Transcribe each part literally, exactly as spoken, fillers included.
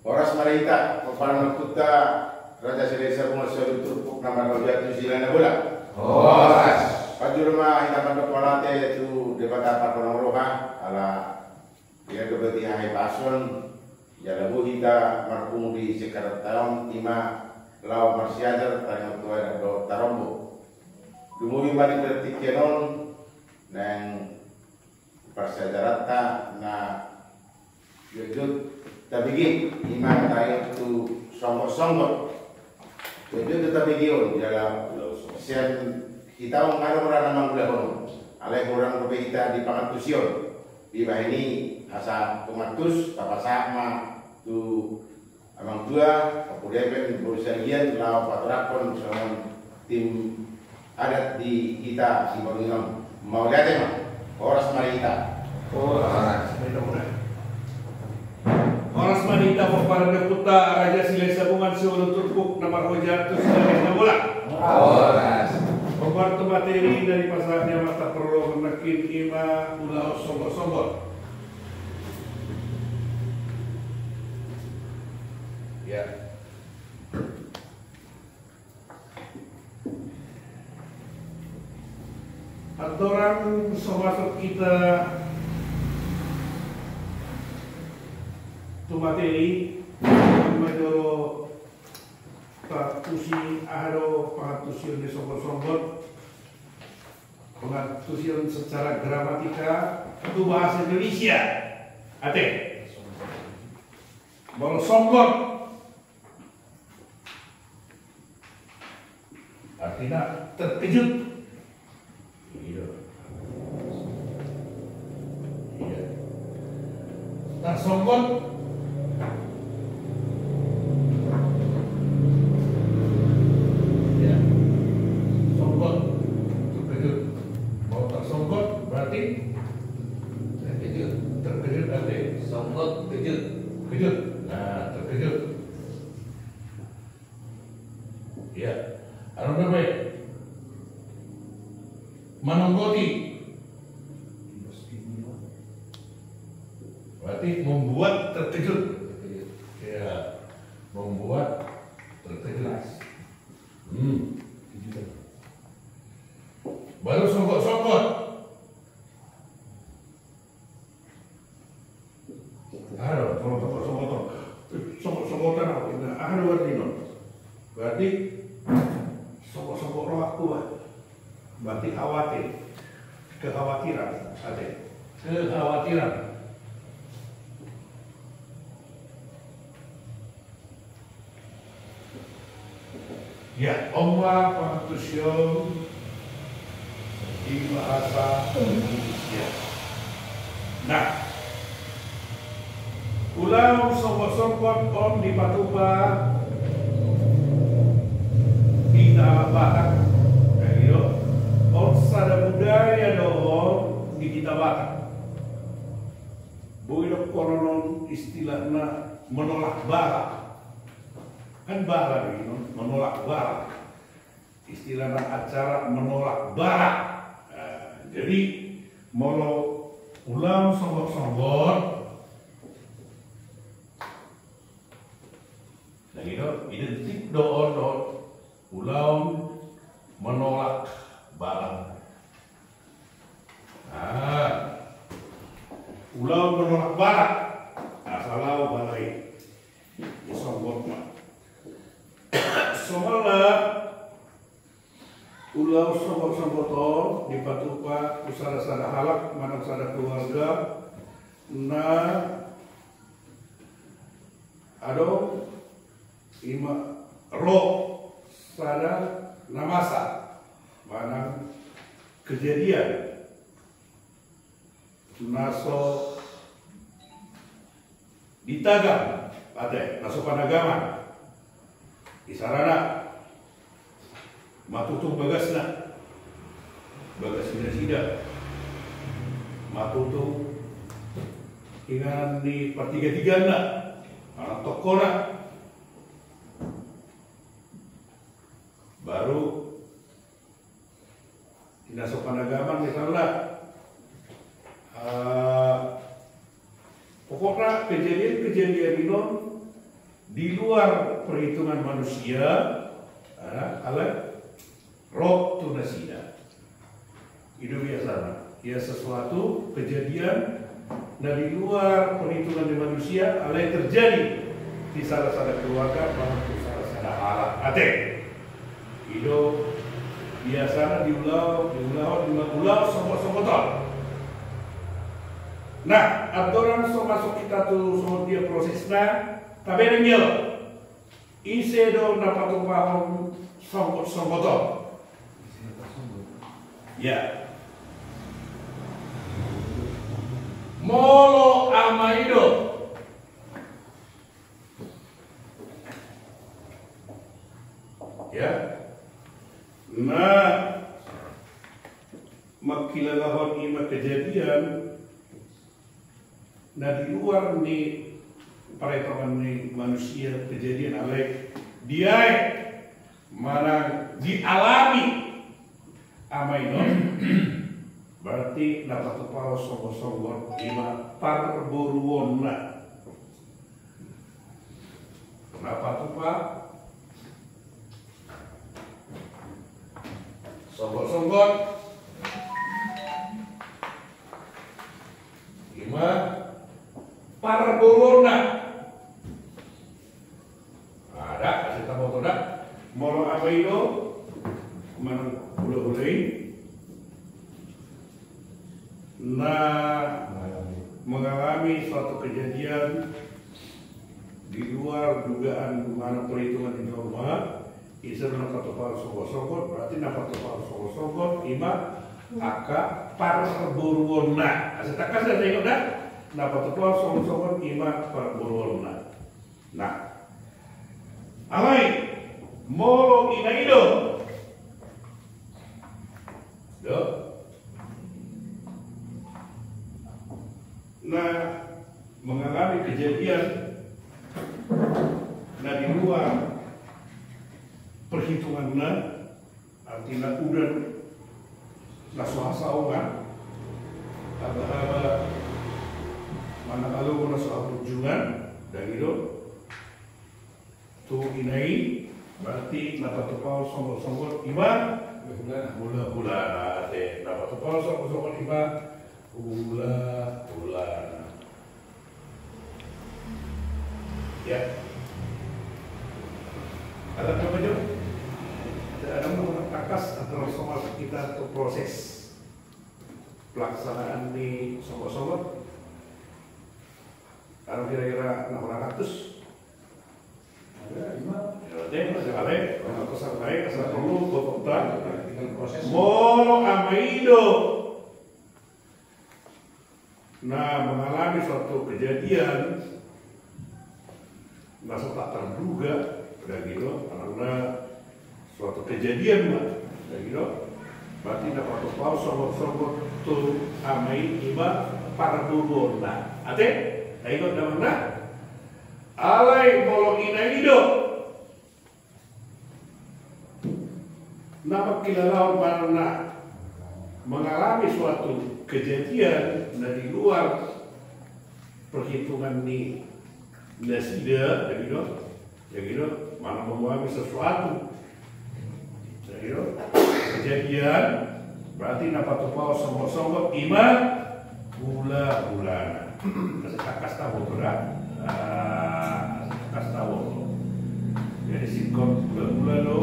Horas ma di hita, pomparan ni ompunta Raja Silahisabungan sian Ulu Turpuk na marhajat tu Silalahi Nabolak. Horas. Panjuru ma hita mandok mauliate tu Debata Parholong Roha, ala ia gabe di hahipason, jala boi hita marpungu di singkaranta on, ima laho marsiajar taringot tu adat dohot tarombo. Dumobi ma di partingkian on, nang parsiajaranta na jotjot tabege, ima taringot tu songgot-songgot. Jotjot do tabege on, jala sian hita on adong ra na mangulahon on. Alai hurang dope hita di pangantusion. Dibahen i asa pangantus, tapasahat ma tu amang tua, Ompu Depen, boru salian, laho patorangkon songon tim adat di hita Siborngin on. Mauliate ma. Horas ma di hita. Horas. Horas ma di hita, pomparan ni ompunta Raja Silahisabungan sian Ulu Turpuk na marhajat tu Silalahi Nabolak. Horas. Hombar tu materi na dipasahat ni amanta parholong nangkin, ima ulaon songgot-songgot. Ya. Andorang so masuk hita tu materi, manjalo pangantusi, aha do pangantusion ni songgot-songgot, pangantusion secara gramatika tu bahasa Indonesia. Ate. Molo songgot, artina terkejut. Iya. Iya. Tarsonggot. Iya. Songgot. Terkejut. Molo tarsonggot berarti terkejut. Terkejut, ate. Songgot kejut. Kejut. Nah, terkejut. Iya. Anu dope? Manonggoti. Berarti membuat terkejut. Iya. Membuat terkejut. Hmm. Baru songgot-songgot. Aha do, songgot-songgot on. Songgot-songgotan au, aha do artina on? Berarti songgot-songgot rohangku, bah. Berarti khawatir. Kekhawatiran, ate. Kekhawatiran. Ya, on ma pangantusion di bahasa Indonesia. Nah, ulaon songgot-songgot on dipatupa di hita Batak. Nah, gitu. On sada budaya do on di hita Batak. Boi dohonon istilahna menolak bala. Kan bala do i, menolak bala. Istilahna acara menolak bala. Nah, jadi, molo ulaon songgot-songgot, nah, gitu, identik do on dohot ulaon menolak bala. Nah, ulaon menolak bala. Asa lao bala i. Disonggot ma. Somalna ulaon songgot-songgot on dipatupa tu sada-sada halak manang sada keluarga na adong ima ro sada na masa manang kejadian na so ditagam, ate, na so panagaman. Isarana, matutung bagasna, bagas ni nasida, matutung inganan ni partiga-tiganna, anak tokona. Baru di na so panagaman misalna, eh, pokokna kejadian-kejadian i non di luar perhitungan manusia, ah, alai ro tu nasida. I do biasana. Ia sesuatu kejadian na di luar perhitungan ni manusia, alai terjadi di salah sada keluarga, manang tu salah sada halak. Ate. I do biasana diulahon, diulahon, diulahon sogot-sogot on. Nah, andorang so masuk hita tu songon dia prosesna, tabereng jolo. Ise do na patupahon sogot-sogot on? Ya. Molo ama i do. Ya. Na mangkilalahon i ma kejadian na di luar ni paretongan ni manusia, kejadian alai diae manang dialami ama i on, berarti na patupahon sogot-sogot i ma parboruonna. Na patupa sogot-sogot i ma parboruonna. Ada, asa taboto da. Molo ama i do manang hulahula i na mengalami suatu kejadian di luar dugaan manang perhitungan ni jolma, ise do na patupahon sogot-sogot, berarti na patupahon sogot-sogot i ma angka parboruonna. Asa tangkas da taingot da, na patupahon sogot-sogot i ma parboruonna. Nah. Alai molo ina i do. Do. Na mengalami kejadian na di luar perhitunganna, artina udan na so hasaongan, haba-haba manang alogo na so hapunjungan, dang i do. Tu ina i, berarti na patupahon sogot-sogot i ma hulahulana. Ate, na patupahon sogot-sogot i ma hulahulana. Ya. Ada apa jo? Ada mau takas atau soal kita tu proses pelaksanaan ni sogot-sogot? Ada kira-kira enam ratus? Ada lima. Ya, ada yang masih ada. Kalau kesal naik, kesal perlu, kota. Tinggal proses. Molo ama i do na mengalami suatu kejadian na so tak terduga, dang i do, karena suatu kejadian ma, dang i do, berarti na patupahon sogot-sogot tu ama i i ma parboruonna. Ate, dang i do, dang i do. Alai molo ina i do na mangkilalahon manang na mengalami suatu kejadian na di luar perhitungan ni nasida, dang i do, dang i do, manang mengalami sesuatu, dang i do, kejadian, berarti na patupahon sogot-sogot i ma hulahulana. Asa tangkas taboto da. Ah, asa tangkas taboto. Jadi singkop hulahula do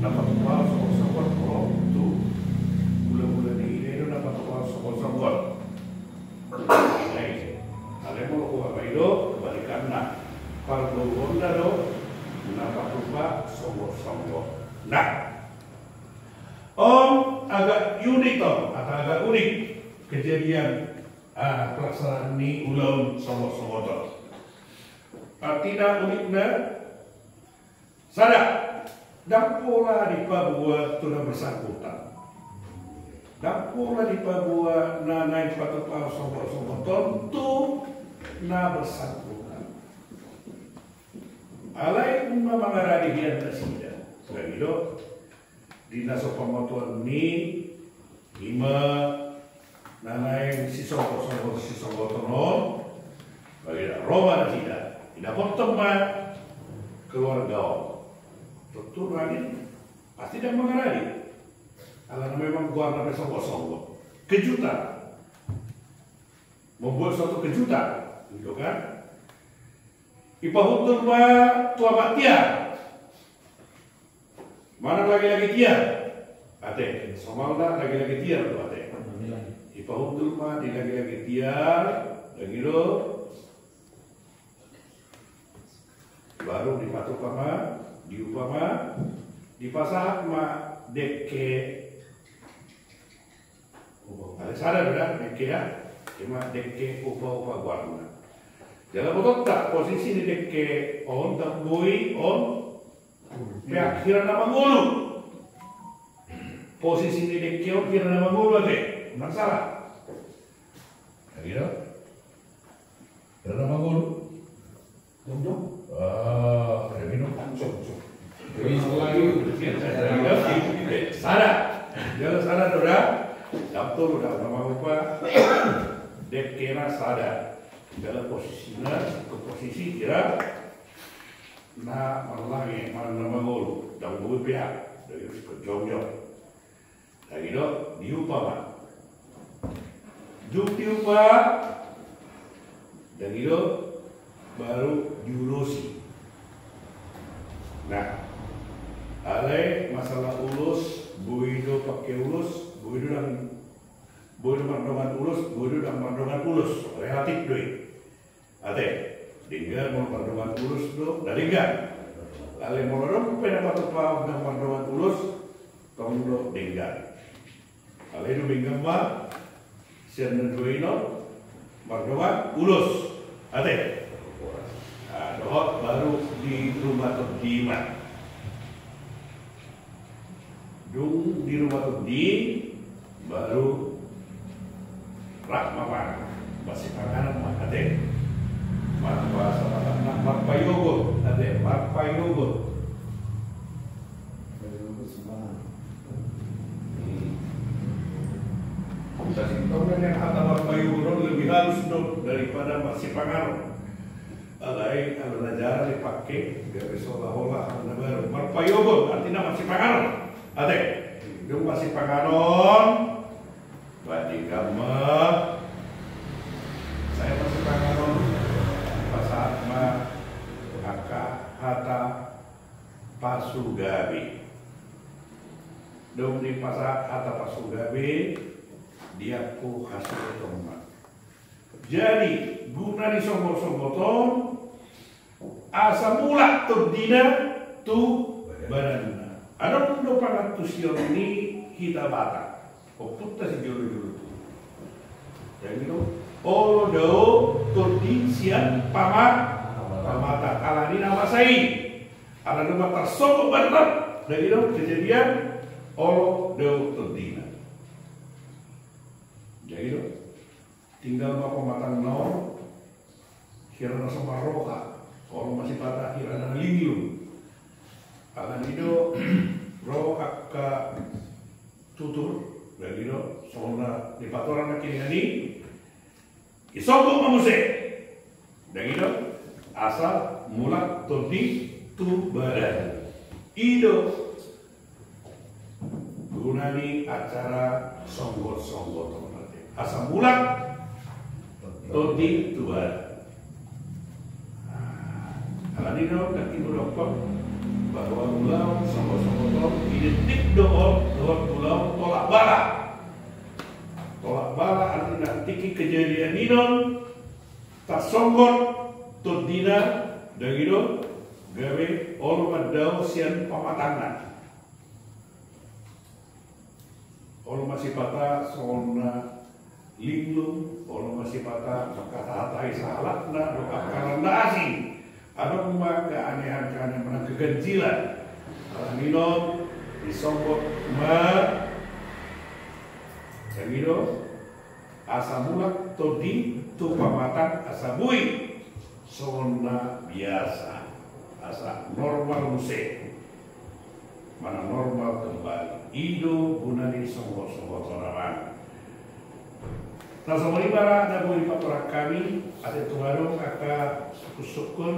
na patupahon sogot-sogot, molo tu hulahula ni ina i do na patupahon sogot-sogot. Ina i. Alai molo tu ama i do kebalikanna. Parboruonna do na patupa sogot-sogot. Nah. On agak unik on, atau agak unik kejadian, ah, pelaksanaan ni ulaon sogot-sogot on. Artina unikna, sada, ndang pola dipaboa tu na bersangkutan. Ndang pola dipaboa na naeng patupahon sogot-sogot on tu na bersangkutan. Alai nunga mangarade hian nasida. Dang i do. Di na so pamatuan ni i ma na naeng sisonggot-songgot, sisonggoton on, bagen ro ma nasida. Didapothon ma keluarga on. Tontu rade pasti ndang mangarade. Alana memang goarna pe songgot-songgot. Kejutan. Membuat suatu kejutan, gitu kan? Ipahundul ma tu amak tiar. Manang laki-laki tiar. Ate, somalna laki-laki tiar do ate. Ipahundul ma di laki-laki tiar, dang i do. Baru dipatupa ma, diupa ma, dipasahat ma dengke. Alai sada do da, dengke da. Ima dengke upa-upa goarna. Jala botoonta, posisi ni dengke on, ndang boi on, peak hira na mangolu. Posisi ni dengke on hira na mangolu ate, ndang sala. Jadi do? Hira na mangolu. Jongjong. Ah, jadi do. Jongjong. Jadi sala. Jala sada do da. Ndang tolu da, nama upa. Dengkena sada. Jala posisina, ke posisi hira na marlange, manang na mangolu, ndang boi peak, ndang i do jongjong. Dang i do, diupa ma. Dung diupa, dang i do, baru diulosi. Nah, alai masalah ulos, boi do pake ulos, boi do ndang, boi do mardongan ulos, boi do ndang mardongan ulos, relatif do i. Ate, denggan molo mardongan ulos do, na denggan. Alai molo adong pe na patupaon ndang mardongan ulos, tong do denggan. Alai do denggan ma, sian na dua i on, mardongan ulos. Ate. Ah, dohot baru di rumah tondi ma. Dung di rumah tondi, baru rap ma marsipanganon ma, ate. Marpasa-, marpayogot, ate, marpayogot. Hmm. Sasintongna nian hata marpayogot on lebih halus do daripada marsipanganon. Alai, alana jarang dipake, gabe seolah-olah hal na baru. Marpayogot, artina marsipanganon. Ate, dung marsipanganon, ba denggan ma. Sai marsipanganon, pasahat ma angka hata pasugabe. Dung dipasahat hata pasugabe, diampu hasuhuton ma. Jadi, guna ni songgot-songgot on, asa mulak tondina tu badanna. Adong do pangantusion ni hita Batak. Ompunta sijolo-jolo tubu. Jadi do, olo dao tondi sian pama-, pamatang. Alani na masa i. Alana do ma tarsonggot badan. Jadi do, kejadian olo dao tondina. Jadi do, tinggal ma pamatangna on, hira na so marroha, olo ma sipata hira na linglung. Alani do, ro angka tutur, dang i do, songon na nipatorang nangkiningan i, isonggot ma muse. Dang i do, asa mulak tondi tu badan. I do guna ni acara songgot-songgot on, ate. Asa mulak tondi tu badan. Nah, alani do, nangkin hudokkon bahwa ulaon songgot-songgot on identik do on dohot ulaon tolak bala. Tolak bala artina tingki kejadian i on, tarsonggot tondina, dang i do, gabe olo ma dao sian pamatangna. Olo ma sipata songon na linglung, olo ma sipata mangkatahatai sahalakna dohot angka na asing. Adong ma keanehan-keanehan manang keganjilan. Alani on, disonggot ma, dang i do, asa mulak tondi tu pamatang asa boi songon na biasa, asa normal muse. Manang normal kembali. I do guna ni songgot-songgot on, amang. Na songon i ma ra na boi dipatorang hami, ate, tung adong angka sungkun-sungkun,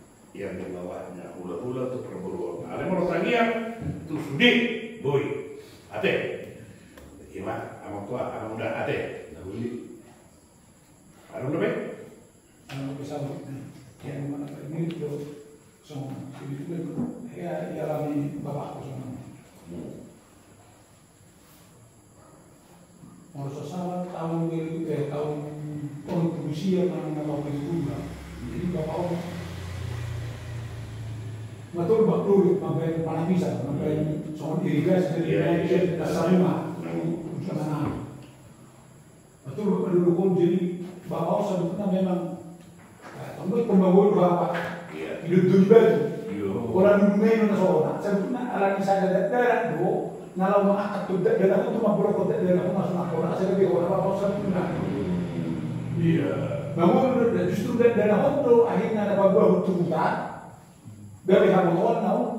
Ia di bawahnya hula-hula tu perburuon. Alai molo tangiang tu sude, boi. Ate. Ima, amang tua, amang uda, ate. Adong dope? Adong dope sambut. Ia, mana ini tu song, ini tu ia, ia rami bapak tu song. Molo so salah taon, eh, taon, taon puluh sia, mana nama puluh dua. Jadi bapak on matur bak dulu, mambaen panapisan, mambaen songon irigasi dari, iya, iya, dasar rumah. Ujung sana. Matur bak dulu kon, jadi bapak on sebetulnya memang Tong do pembangun do apa? Iya. Hidup dulu batu. Iya. Pola dulu main na sona. Sebetulna alani sada dakdanak do, na laho mangangkat tu dakdanak on tu mamborok dakdanak on, langsung mamborok, asa gabe hona bapak on sebetulna. Iya. Bangun do, justru dakdanak on do akhirna na paboahon tu huta. Gabe habotoan na on.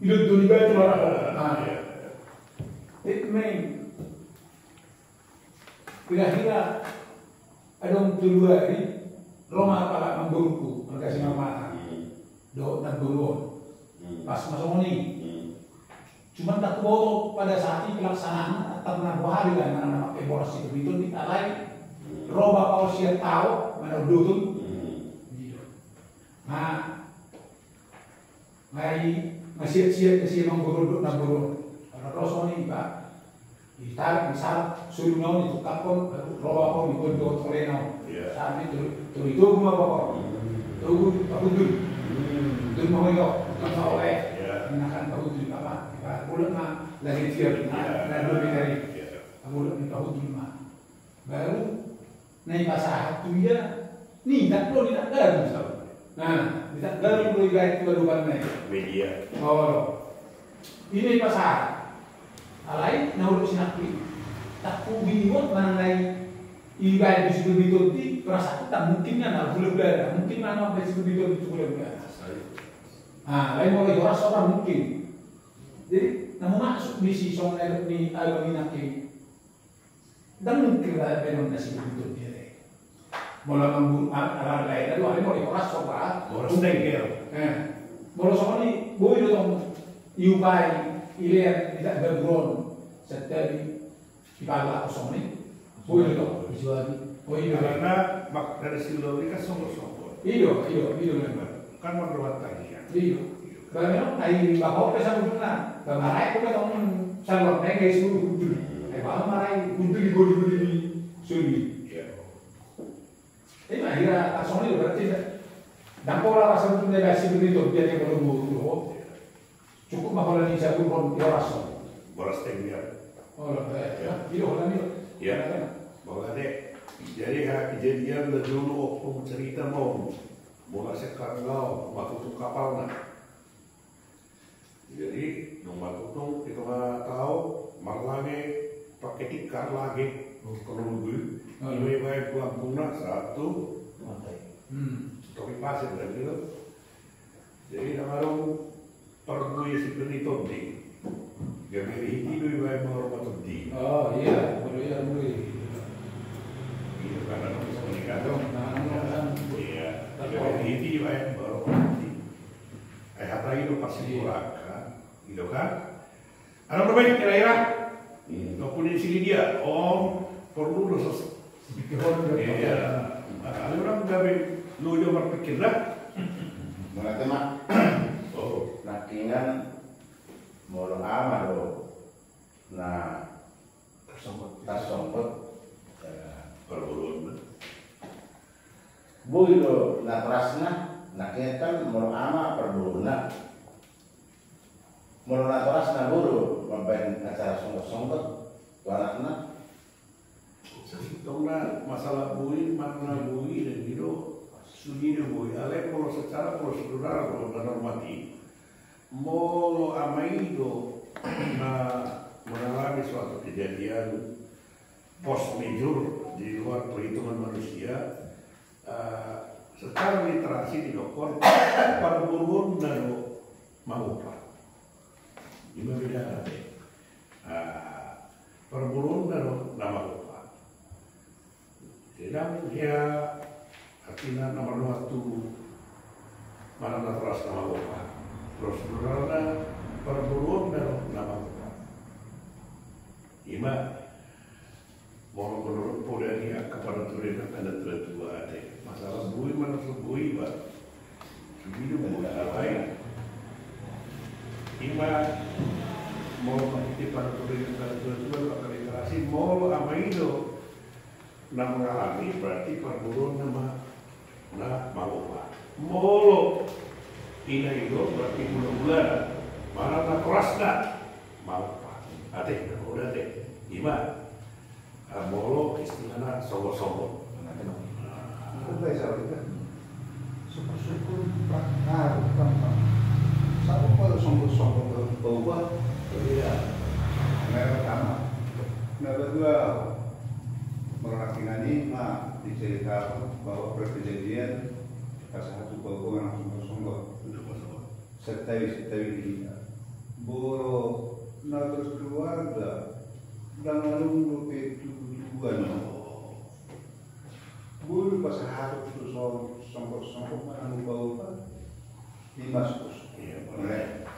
Hidup dulu batu lah. Nah. Iya. It mean Kira-kira adong tolu ari, ro ma apala namboruku, marga Simarmata. Hmm. Dohot namboru on. Hmm. Pas ma songon i. Hmm. Cuman ndang huboto pada saat i pelaksanaan, antong na boha do kan, mana na mangke boras situtu i, alai, hmm, ro bapak on sian Tao, mana udoton. Hmm. Iya. Nah, Ngai, masiat-siat, masiat manggorondok na borong. Kalau ro songon i, Pak. Ditarik, disarat, solu na on, ditungkaphon, baru ro bapak on, dibuat dua tole na on. Iya. Sampe tu, tu, tu, tu, ma bapak on. Hmm. Tu, pahundul. Hmm. Tu, ma hoi kau, tu, ma hoi. Iya. Nah, kan pahundul, apa? Apa? Bulat ma, lagi tiar, iya, nah, dua meter i. Iya. Bulat ma, pahundul ma. Baru, na dipasahat tu ia, nitak do, nitak garu. Nah, nitak garu do ibaen tu adopan na i. Media. Oh. I na dipasahat. Alai, na olo sinakku i. Takku biniwak manang na i, ibaen tu si Bebiton i, perasaanku ndang mungkin na, na hula-hula, mungkin na, na, si Bebiton i tu hula-hula. Nah, alai molo i horas so ndang mungkin. Jadi, na maksud ni si songon na ni abang inang i. Ndang mungkin lah, memang na si Bebiton dia deh. Molo nang buru, ar-, ar-, ar-, lain, aduh, ada mau dihoras, coba. Horas dengkel. Eh. Molo songon i, boi do tong, iupai, ilean, tidak gaburon. Sedari, di pala kosong ni. Boi do tong. Ijual. Oh, iya. Karena mak-, dari si Ulauli kan songkot-songkot. Iya, iya, iya, memang. Kan marroha tangiang. Iya. Ba memang, ai, bapak pe sabutulna. Ba maraek pe tong saluar na i, guys, dulu hundul. Ai, ba maraek hundul di godi-godi ni suli. Iya. Ima, hira, langsung aja berarti, ya. Ndang pola rasa betul dari hasil itu, dia dia kalau dulu. Cukup mah holan i saluhon i horas on. Horas tengger. Holan, eh, ya. Iyo, holan i. Ya. Holan i. Jadi, ha, kejadian na jolo ompung cerita ma on. Molo sian Karangga on, matutung kapalna. Jadi, dung matutung, i ma tao, marlange, pake tikar lage, oh, kalau nunggu, oh, i ma ibaen tu lambungna, sahat tu, hmm, topi pasir, kan gitu. Jadi, ndang adong parbue sipir ni tondi. Gabe rihit i do ibaen mangaroma tondi. Oh, iya, molo iya, molo iya. Iya, kan, ndang bisa menikah. Iya, kan. Iya, gabe rihit i ibaen mangaroma tondi. Ai hata i do pasti, iya, borak, kan? I do kan? Adong do baen kira-kira. Hmm, ompung ni si Lidia, on porlu do sos. Pikir on do. Iya. Maka orang gabe loja marpikir dah. Mengate ma. Oh. Nangkiningan molo ama do na tarsonggot. Tarsonggot. Ya. Parboruon. Boi do natorasna, nangkiningan kan molo ama parboruonna. Molo natorasna boi do mambaen acara songgot-songgot tu anakna. Sasintongna masalah boi, makna boi, dan gitu, sude do boi. Alai molo secara prosedural, molo na normatif, molo ama i do na mengalami suatu kejadian force majeure di luar perhitungan manusia, eh, secara literasi didokkon parboruonna do mangopat. I ma bedana, eh, parboruonna do na mangopat. Sedang dia artina na marnoat tu mana natorasna mangopat. Terus berana parboruonna do na mangopat. I ma molo menurut poda ni angka panuturion angka natua-tua, ate. Masalah boi, mana so boi, ba. Sude do boi, ba. I ma molo marhite panuturion angka natua-tua, angka literasi, molo ama i do na mengalami, berarti parboruonna ma na mangopat. Molo ina i do, berarti hulahulana, mana natorasna mangopat. Ate, na poda, ate. I ma. Ah, molo istilahna songgot-songgot. Nah, kenapa? Nah. Itu biasa, itu. Syukur-syukur, prak, ngaruh, gampang. Sama kalau songgot-songgot, berubah. Iya. Nah, yang pertama. Nah, kedua, molo nangkiningan i ma diceritakan bahwa perkejadian pasahat tu paubah na songgot-songgot. Santabi, santabi di hita. Molo na terus keluarga, ndang adong dope tubu-tubuan. Boi do pasahaton tu songgot-songgot manang upa-upa. I ma, Bos. Iya, boleh.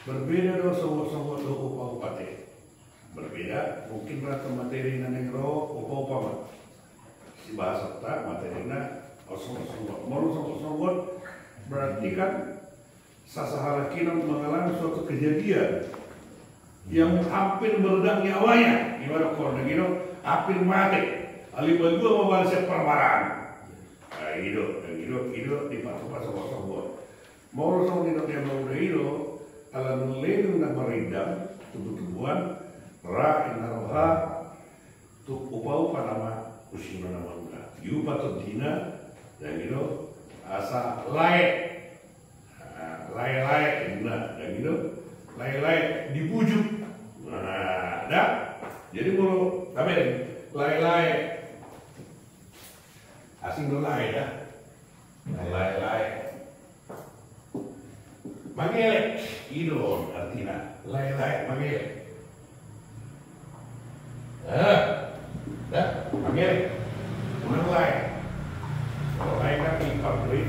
Berbeda do songgot-songgot dohot upa-upa, ate. Berbeda, mungkin rata materi na naeng ro upa-upa ma. Sibahasanta materina, oh, songgot-songgot. Molo songgot-songgot, berarti kan sasahalak i na mengalami suatu kejadian yang hampir meredak nyawanya. Gimana kalau na gitu, hampir mate. Alai boi do mambaen sian parmaraan. Nah, i do, yang i do, i do dipatupa songgot-songgot. Molo songon i do, dia mau uda i do, ala nunga leleng na marindang, tubu-tubuan, ra inna roha, tu upa-upa nama, usina nama uda. Diupa tondina, yang i do, asa lae. Nah, lae-lae, nah, yang i do, lae-lae, dibujuk. Nah, dah. Jadi molo, apa ya? Lae-lae. Asing do lae, dah. Lae-lae. Mangelek, i do artina. Lae-lae, mangelek. Ah, dah, mangelek. Unang lae. Molo lae kan i pabrik,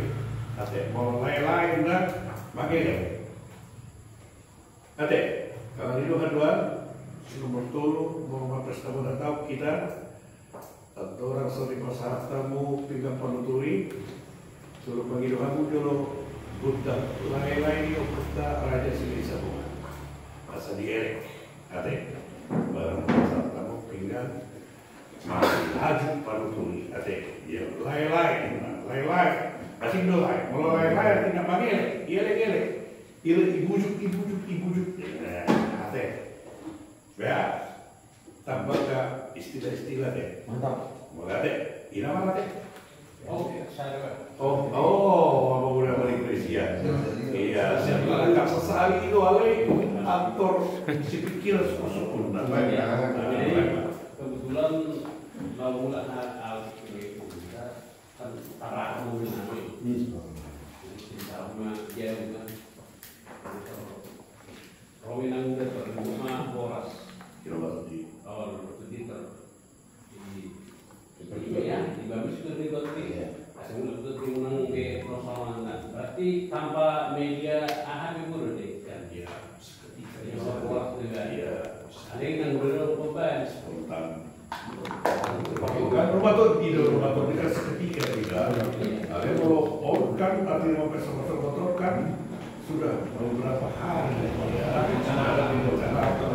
ate, molo lae-lae, unang mangelek. Ate, kalau i do haduan, si nomor tolu, molo marpesta bona tahu kita, Andorang so dipasahat hamu pinggan panuturi, jolo pangido hamu jolo gondang lae-lae ni ompunta Raja Silahisabungan. Asa dielek, ate, barang pasahat hamu pinggan, masi haju panuturi, ate, ia lae-lae, lae-lae. Indo lae, molo lae-lae artina mangelek, ielek-elek. Ibujuk, ibujuk, ibujuk. Ate. Bea. Tamba istilah-istilah, ate. Mantap. Mauliate. Ina ma, ate. Oh, oh, apa udah balik Malaysia? Iya, siapa? Sasali do ale aktor si pikiran sukun-sukun. Nah, baik. Jadi, kebetulan mau mulai hal-hal seperti itu. Kan tarang dulu nanti. Jadi, sama dia juga. Romi nang udah berdua boras. Kira baru di awal waktu di ter di di ya di bamis ke di batu. Iya. Asal udah tuh di menang ke persoalan. Berarti tanpa media, aha, di guru deh kan. Iya, seketika. Iya, boras juga. Iya. Ada yang nang udah beban. Spontan. Kan rumah tuh tidur, rumah tuh dekat seketika juga. Ada mau, oh, kan artinya mau besok-besok motor kan sudah beberapa hari. Ada rencana, ada rencana apa,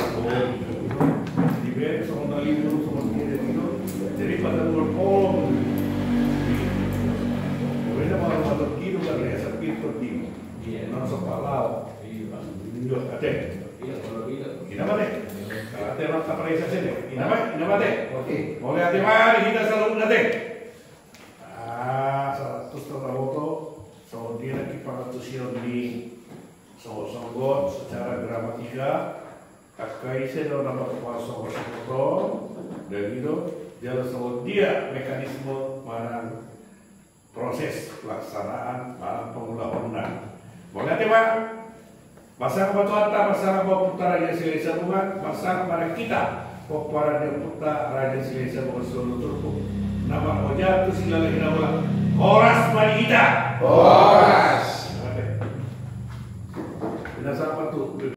di band sama libur, sama dia gitu. Jadi pada bulan kolom. Beda malam motor gitu kan, ya, sepi tuh gitu. Iya. Langsung palau. Iya, Pak. Iya, ate. Iya, kalau gitu. Ina ma, ate. Ate, mata paresa sini. Ina ma, ina ma, ate. Oke. Mauliate ma di hita saluhutna, ate. Ah, sahat tu taboto, songon dia na di pangantusion ni songgot-songgot secara gramatika, angka ise do na marpasonggot-songgot on, dan gitu, jala songon dia mekanisme manang proses pelaksanaan manang pangulahonna. Mauliate ma. Pasahat ma tu hita, pasahat ma tu ompunta Raja Silahisabungan, pasahat ma tu hita, pomparan ni ompunta Raja Silahisabungan Solo Turpuk. Na mangojak tu Silalahi Nabolak. Horas ma di hita. Horas. Oke. Ina, sahat ma tu